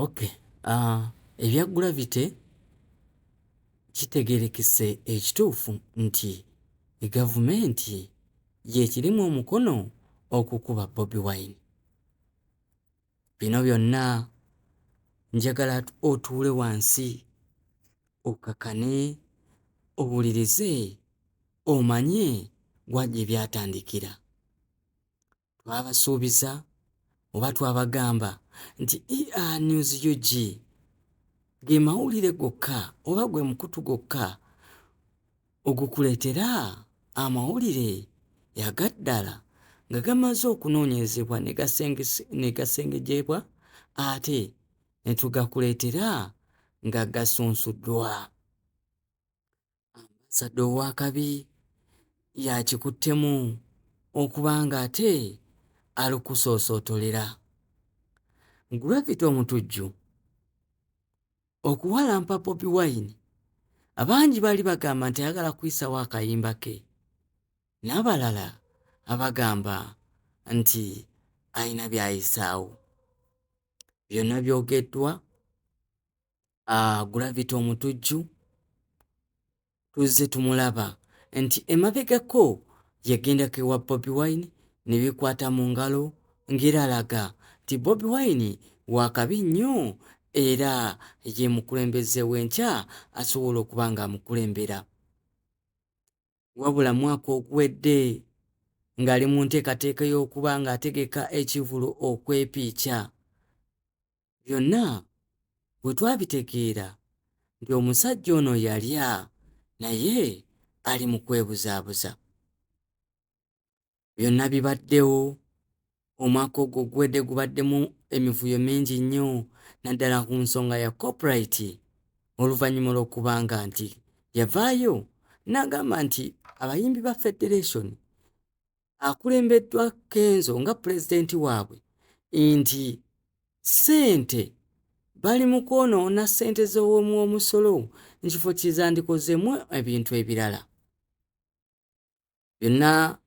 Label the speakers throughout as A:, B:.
A: Okay, ebya Gravity kitegeerekese ekituufu nti gavumenti y'ekirimu omukono okukuba Bobi Wine. Bino byonna njagala otuule wansi okkakane owulirize omanye wa gye byatandikira. Twabasuubiza oba twabagamba nti ER News UG ge mawulire gokka oba gwe mukutu gwokka ogukuleetera amawulire agaddala nga gamaze okunoonyerezebwa ne gasengejjebwa ate ne tugakuleetera nga gasunsuddwa. Ambasada ow'akabi y'akikuttemu okuba ng'ate alukusoosootolera. Gravity Omutujju okuwalampa Bobi Wine, abangi baali bagamba nti ayagala kuyisawo akayimba ke n'abalala abagamba nti alina by'ayisaawo. Byonna byogeddwa Gravity Omutujju tuzze tumulaba nti emabegako yagendako ewa Bobi Wine ne bikwata mu ngalo ng'era alaga nti Bobi Wine wa kabi nnyo era ye mukulembeze w'enkya asobola okuba ng'amukulembera. Wabula mwaka oguwedde ng'ali mu nteekateeka y'okuba ng'ategeka ekivvulu okwepiica. Byonna bwe twabitegeera nti omusajja ono yalya naye ali mu kwebuzaabuza. Byonna bibaddewo omwaka ogwo oguwedde gubaddemu emivuyo mingi nnyo naddala ku nsonga ya copyright oluvannyuma lw'okuba nga nti yavaayo n'agamba nti abayimbi ba federation akulembeddwa Kenzo nga pulezidenti waabwe nti ssente bali mu kwonoona ssente z'owomuwomusolo mu kifo kyezandikozeemu ebintu ebirala. Byonna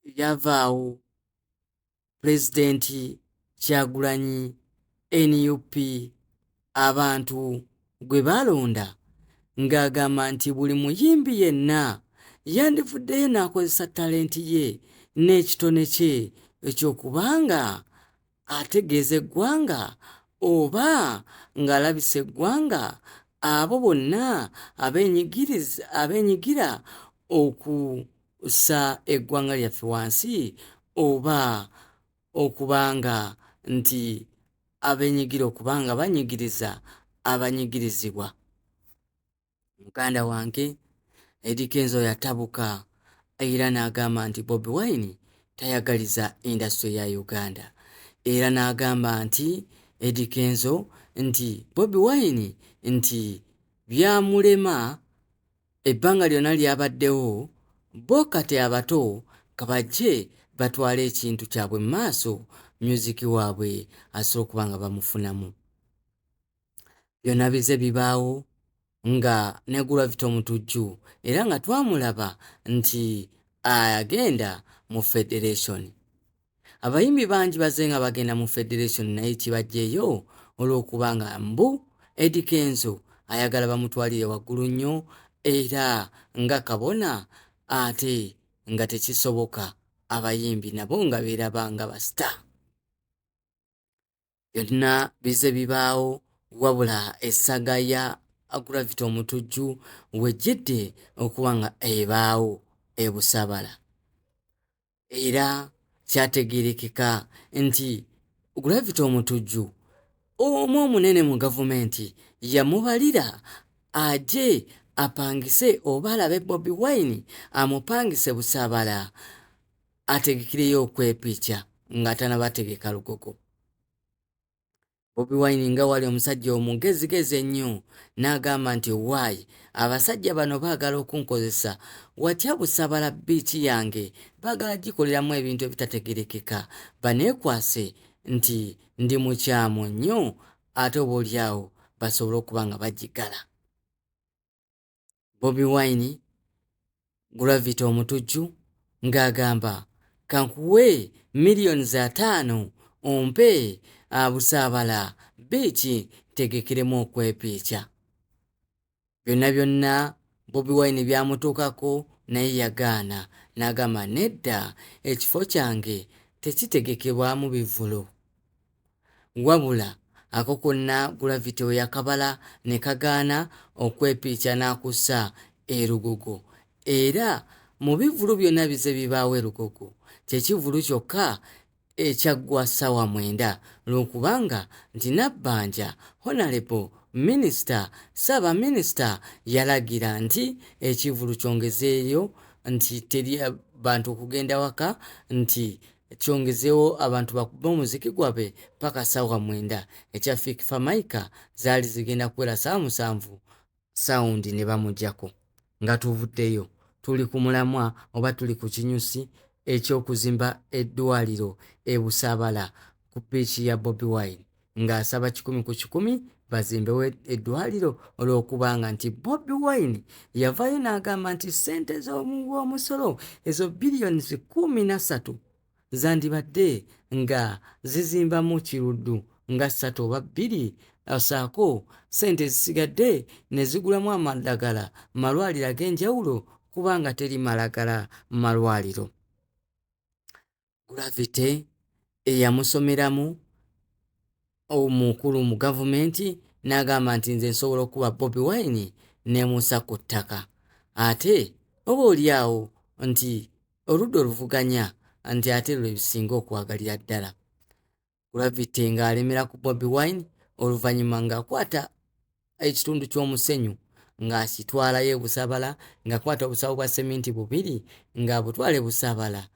A: byavaawo Pulezidenti Kyagulanyi, nup, abantu gwe baalonda ng'agamba nti buli muyimbi yenna yandivuddeyo n'akozesa talenti ye n'ekitone kye eky'okuba nga ategeeza eggwanga oba ng'alabisa eggwanga abo bonna abeenyigira okussa eggwanga lyaffe wansi oba okuba nga nti abeenyigira okuba nga banyigiriza abanyigirizibwa. Muganda wange Eddy Kenzo yatabuka era n'agamba nti Bobi Wine tayagaliza industry ya Uganda era n'agamba nti Eddy Kenzo nti Bobi Wine nti byamulema ebbanga lyonna lyabaddewo bo kati abato kabajje batwale ekintu kyabwe mu maaso myuziki waabwe asobola okuba nga bamufunamu. Byonna bizze bibaawo nga ne Gravity Omutujju era nga twamulaba nti agenda mu federation. Abayimbi bangi bazze nga bagenda mu federation naye kibaggyeeyo olw'okuba nga mbu Eddy Kenzo ayagala bamutwalire waggulu nnyo era nga kabona ate nga tekisoboka abayimbi nabo nga beeraba nga basita. Byonna bizze bibaawo wabula essaga ya Gravity Omutujju w'ejjidde okuba nga ebaawo e Busabala. Era kyategeerekeka nti Gravity Omutujju omu omunene mu gavumenti yamubalira aje apangise oba alabe Bobi Wine amupangise Busabala ategekereyo okwepicha nga tanabategeka lugogo. Bobi Wine nga wali omusajja omugezigezi ennyo n'agamba nti waayi abasajja bano baagala okunkozesa watya Busabala bbiici yange baagala gikoleramu ebintu ebitategerekeka baneekwase nti ndi mukyamu nnyo ate oba olyawo basobole okuba nga bagiggala. Bobi Wine Gravity Omutujju ng'agamba kankuwe millions 50 ompe Busaabala bbiici ntegekeremu okwepiica. Byonna byonna Bobi Wine byamutuukako naye yagaana n'agamba nedda ekifo kyange tekitegekebwamu bivvulu. Wabula ako konna Gravity we yakabala ne kagaana okwepiica n'akussa e Lugogo era mu bivvulu byonna bizze bibaawo e Lugogo kye kivvulu kyokka ekyaggwa ssaawa 9 lwokubanga nti Nabbanja Honalebo Minisita Ssaabaminisita yalagira nti ekivvulu kyongezeeyo nti teri bantu okugenda waka nti kyongezeewo abantu bakube omuziki gwabwe paka ssaawa 9 ekya Fik Fameica zaali zigenda kuwera ssaawa 7 sawundi ne bamuggyako. Nga tuvuddeyo tuli ku mulamwa oba tuli ku kinyusi eky'okuzimba eddwaliro e Busaabala ku bbiici ya Bobi Wine ng'asaba 100 ku 100 bazimbewo eddwaliro olw'okubanga nti Bobi Wine yavaayo n'agamba nti ssente z'omuwi w'omusolo ezo biliyoni 13 zandibadde nga zizimbamu Kiruddu nga 3 oba 2 ssaako ssente ezisigadde ne zigulamu amaddagala mu malwaliro ag'enjawulo kubanga teri malagala mu malwaliro. Gravity eyamusomeramu omukulu mu gavumenti n'agamba nti nze nsobola okuba Bobi Wine ne mussa ku ttaka ate oba oli awo nti oludda oluvuganya nti ate lwe lusinga okwagalira ddala. Gravity ng'alemera ku Bobi Wine oluvannyuma ng'akwata ekitundu ky'omusenyu ng'akitwalayo e Busaabala ng'akwata obusawo bwa seminti bubiri ng'abutwala e Busaabala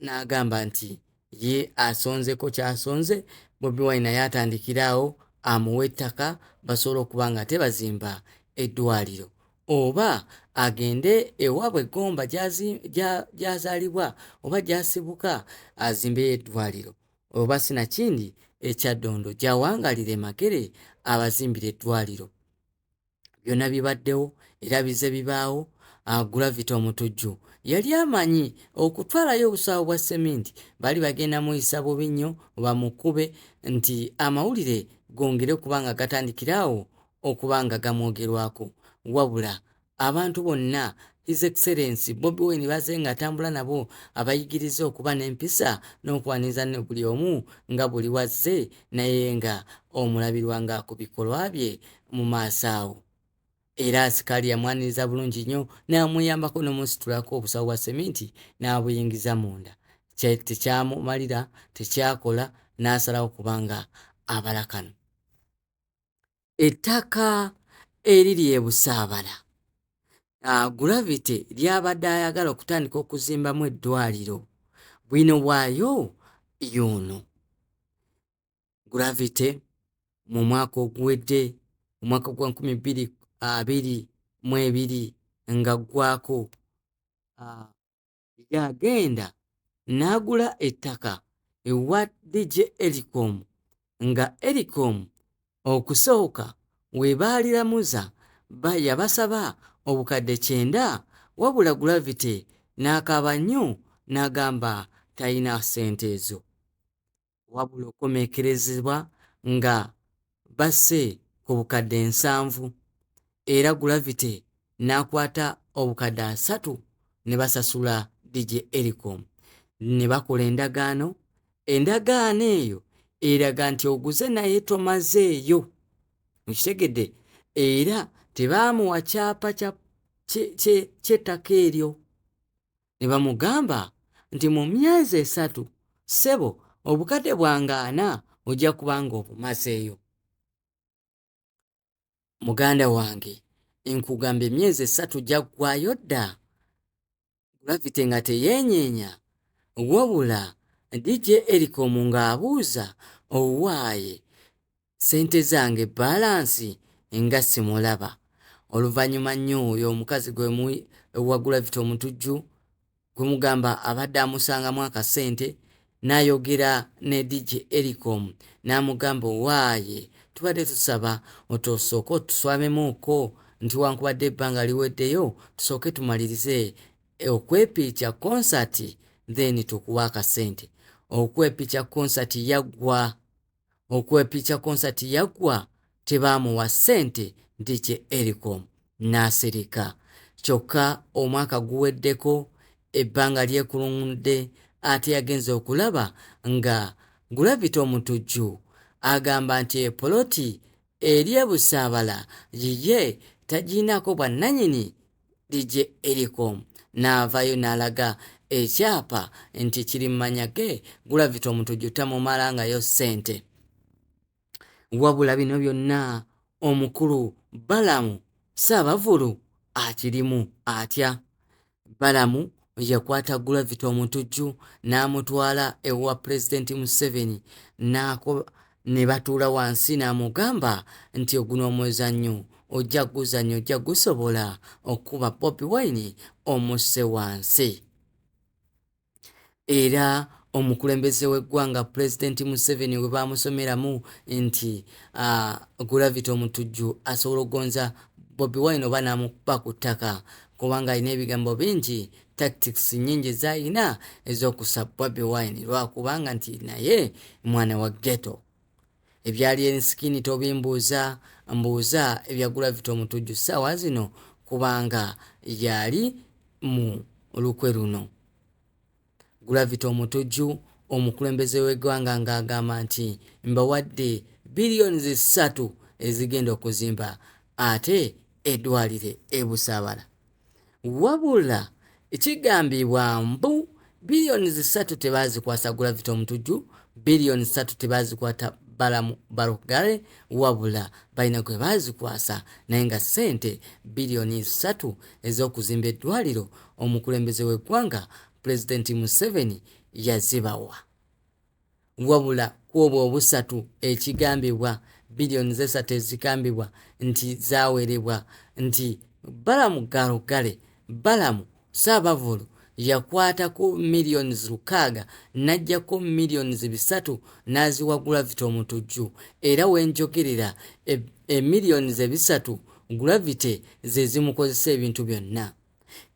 A: n'agamba nti ye asonzeko ky'asonze Bobi Wine naye atandikire awo amuwe ettaka basobole okuba nga ate bazimba eddwaliro oba agende ewaabwe Gomba gy'azaalibwa oba gy'asibuka azimbeyo eddwaliro oba sinakindi e Kyaddondo gy'awangalira e Magere abazimbire eddwaliro. Byonna bibaddewo era bizze bibaawo. Gravity Omutujju yali amanyi okutwalayo obusawo bwa seminti baali bagenda muyisa bubi nnyo bamukube nti amawulire gongere okuba nga gatandikira awo okuba nga gamwogerwako. Wabula abantu bonna His Excellency Bobi Wine bazze ng'atambula nabo abayigiriza okuba n'empisa n'okwaniriza ne buli omu nga buli wazze naye nga omulabirwa nga ku bikolwa bye mu maaso awo. Era asikaali yamwaniriza bulungi nnyo n'amuyambako n'omusitulako obusawo bwa seminti n'abuyingiza munda. Tekyamumalira tekyakola n'asalawo kubanga abala kano. Ettaka eriri e Busaabala Gravity ly'abadde ayagala okutandika okuzimbamu eddwaliro bwino bwayo y'ono. Gravity mu mwaka oguwedde omwaka gwa 2022 nga ggwako yagenda n'agula ettaka ewa DJ Ericom nga Ericom okusooka we baaliramuza yabasaba obukadde 90 wabula Gravity n'akaaba nnyo n'agamba talina ssente ezo. Wabula okukomekkerezebwa nga basse ku bukadde 70 era Gravity n'akwata obukadde 30 ne basasula DJ Ericom ne bakola endagaano. Endagaano eyo eraga nti oguze naye tomazeeyo okitegedde era tebaamuwa kyapa ky'ettaka eryo ne bamugamba nti mu myezi 3 ssebo obukadde bwange 40 ojja kuba nga obumazeeyo. Muganda wange nkugamba emyezi 3 gyaggwayo dda Gravity nga teyeenyeenya wabula DJ Ericom ng'abuuza owaaye ssente zange balance nga simulaba. Oluvannyuma nnyo oyo omukazi gwe wa Gravity Omutujju gwe mugamba abadde amusangamu akasente n'ayogera ne DJ Ericom n'amugamba owaaye tubadde tusaba otosooke otuswamemuuko nti wankubadde ebbanga liweddeyo tusooke tumalirize okwepiica konsati then tukuwa akasente. Okwepiica konsati yaggwa. Okwepicha concert yaggwa tebaamuwa ssente DJ Ericom n'asirika. Kyokka omwaka guweddeko, ebbanga lyekulungudde, ate yagenze okulaba nga Gravity Omutujju agamba nti epoloti eri e Busaabala yiye tagirinaako bwannannyini. DJ Ericom n'avaayo n'alaga ekyapa nti kiri mu mannya ge, Gravity Omutujju tamumalangayo ssente. Wabula bino byonna omukulu Balamu Ssaabavvulu akirimu atya? Balamu yakwata Gravity Omutujju n'amutwala ewa Pulezidenti Museveni ne batuula wansi n'amugamba nti oguno omuzannyo ojja guzannya, ojja gusobola okukuba Bobi Wine omusse wansi. Era omukulembeze w'eggwanga Pulezidenti Museveni we baamusomeramu nti Gravity Omutujju asobola okugonza Bobi Wine oba n'amukuba ku ttaka, kubanga alina ebigambo bingi, tactics nnyingi z'alina ez'okussa Bobi Wine lwakubanga nti naye mwana wa ghetto. Ebyali ensikini tobimbuuza, mbuuza ebya Gravity Omutujju ssaawa zino kubanga yali mu lukwe luno. Gravity Omutujju omukulembeze w'eggwanga ng'agamba nti mbawadde biliyoni 3 ezigenda okuzimba ate eddwaliro e Busaabala. Wabula kigambibwa mbu biliyoni 3 tebaazikwasa Gravity Omutujju, biliyoni 3 tebaazikwata Balamu Barugare, wabula balina gwe baazikwasa, naye nga ssente biliyoni 3 ez'okuzimba eddwaliro omukulembeze w'eggwanga Pulezidenti Museveni yazibawa. Wabula ku obwo obusatu ekigambibwa biliyoni 3 ezigambibwa nti zaawerebwa nti Balamu Garugare, Balamu Ssaabavvulu yakwatako miliyoni 6 n'aggyako miliyoni 300 n'aziwa Gravity Omutujju, era we njogerera emiliyoni 300 Gravity ze zimukozesa ebintu byonna.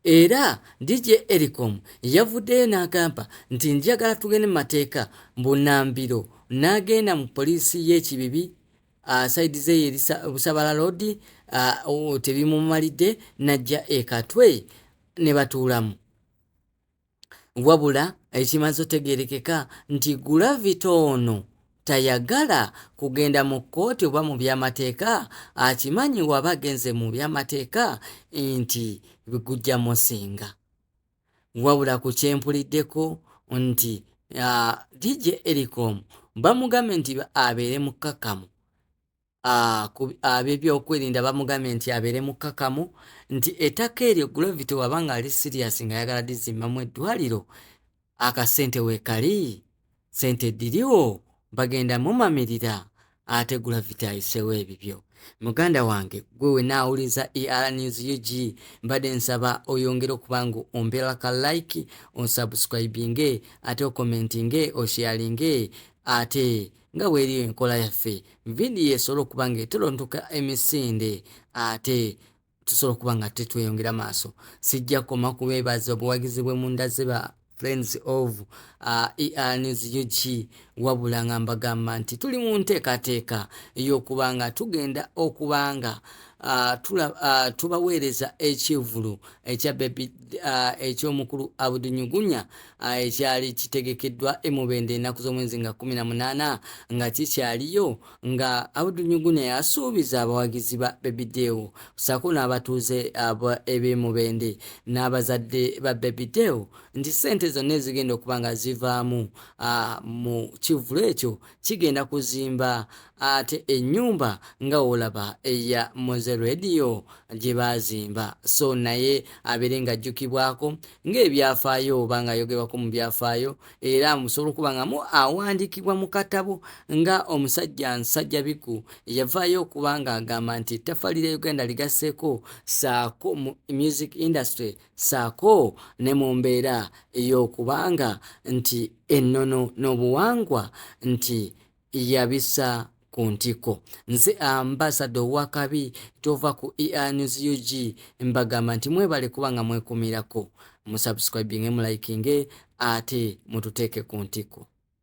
A: Era DJ Ericom yavuddeyo n'agamba nti njagala tugende mu mateeka bunnambiro, n'agenda mu poliisi y'e Kibibi, side ze eri Busabala Road, tebimumalidde n'ajja e Katwe ne batuulamu. Wabula ekimaze otegeerekeka nti Gravity ono tayagala kugenda mu kkooti oba mu byamateeka, akimanyi waba agenze mu byamateeka nti gujja musinga. Wabula ku kyempuliddeko nti DJ Ericom bamugambye nti abeere mukkakkamu, ab'ebyokwerinda bamugambye nti abeere mukkakkamu, nti ettaka eryo Gravity waba nga ali serious nga ayagala lizimbamu eddwaliro, akasente weekali, ssente ddiriwo, bagenda mumamirira ate Gravity ayiseewo ebibyo. Muganda wange gwe wenna awuliriza ER News UG, mbadde nsaba oyongere okuba nga ompeera ka like, osubscribinge, ate ocommentinge, osharinge, ate nga bw'eri enkola yaffe vidiyo esobola okuba nga etolontoka emisinde ate tusobola okuba nga tetweyongera maaso. Sijja koma kubeebaza obuwagizi bwe mundaze ba Friends of ER News UG, wabula nga mbagamba nti tuli mu nteekateeka ey'okuba nga tugenda okuba nga tubaweereza ekivvulu ekya Baby eky'omukulu Abudu Nyugunya ekyali kitegekeddwa e Mubende ennaku z'omwezi nga 18 nga kikyaliyo, nga Abudu Nyugunya yasuubiza abawagizi ba Baby Deo ssaako n'abatuuze ab'e Mubende n'abazadde ba Baby Deo nti ssente zonna ezigenda okuba nga zivaamu mu kivvulu ekyo kigenda kuzimba ate ennyumba nga w'olaba eya Moze Radio gye baazimba. So naye abeere ng'ajjukibwako ng'ebyafaayo oba ng'ayogerwako mu byafaayo, era musobola okuba nga awandiikibwa mu katabo nga omusajja Nsajjabiku yavaayo okuba ng'agamba nti ettaffaali lya Uganda ligasseeko ssaako mu music industry ssaako ne mu mbeera ey'okubanga nti ennono n'obuwangwa nti yabissa ku ntikko. Nze ambassador owakabi tova ku ER News UG, mbagamba nti mwebale kuba nga mwekumirako, musubscribinge, mulikinge ate mututeeke ku ntikko.